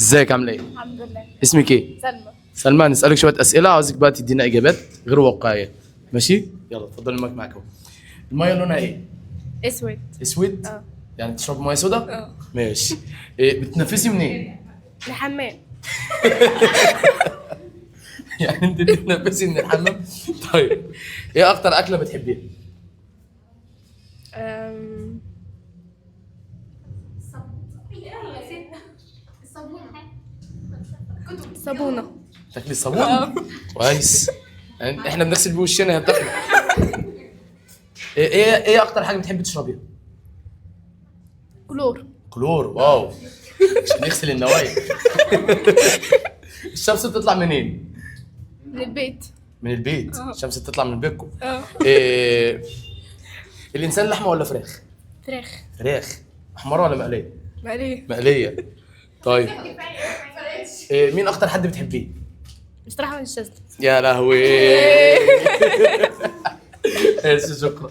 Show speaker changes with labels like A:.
A: ازيك عامله ايه؟
B: الحمد لله.
A: اسمك ايه؟
B: سلمى.
A: سلمى، هنسألك شوية أسئلة، عاوزك بقى تدينا إجابات غير واقعية، ماشي؟ يلا اتفضلي، المايك معاك أهو. المية لونها إيه؟
B: اسود.
A: أسود؟
B: اه.
A: يعني تشرب مية سودا؟
B: اه.
A: ماشي. إيه بتنفسي منين؟
B: الحمام.
A: يعني أنت بتتنفسي من الحمام؟ طيب، إيه أكتر أكلة بتحبيها؟
B: صابونة.
A: تاكلي الصابون؟ كويس. يعني إحنا بنغسل بيه وشنا، هي بتاكله. إيه أكتر حاجة بتحبي تشربيها؟
B: كلور.
A: كلور، واو، عشان يغسل النوايا. الشمس بتطلع منين؟
B: من البيت.
A: من البيت. الشمس بتطلع من بيتكم.
B: اه.
A: إيه الانسان لحمه ولا فراخ؟
B: فراخ.
A: فراخ. حمارة ولا مقلية؟
B: مقلية.
A: مقلية. طيب، إيه مين اكتر حد بتحبيه؟
B: مش من الشاذلي.
A: يا لهوي. ماشي، شكرا.